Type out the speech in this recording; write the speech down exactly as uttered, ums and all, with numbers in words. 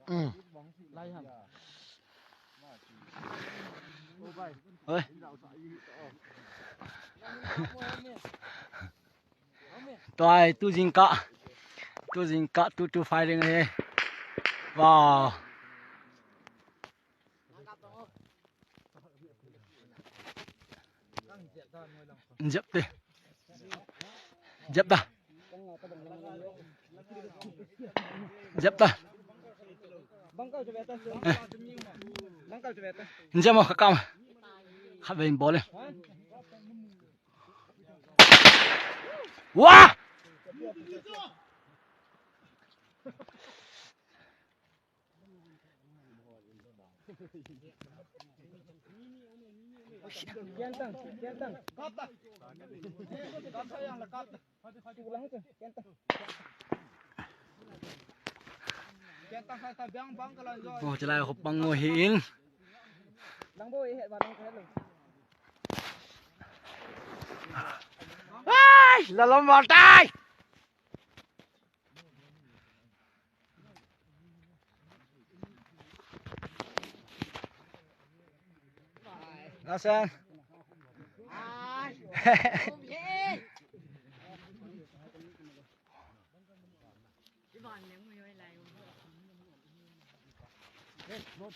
ꯎꯝ꯫ ꯍꯣꯏ꯫ ꯇꯥꯏ, ꯇꯨ ꯖꯤꯡꯀ꯫ ꯇꯨ ꯖꯤꯡꯀ, two two firing ꯑꯦ꯫ ꯋꯥꯎ꯫ ꯖꯞ ꯇꯦ꯫ ꯖꯞ ꯇ꯫ ꯖꯞ ꯇ꯫ ꯖꯞ ꯃ ꯀꯥꯝ꯫ ꯈꯕꯦꯟ ꯕꯣꯂꯦ꯫ ꯋꯥ! Oh, chalai ko pang ngo hi in. Ai, lalom matai. Lasen.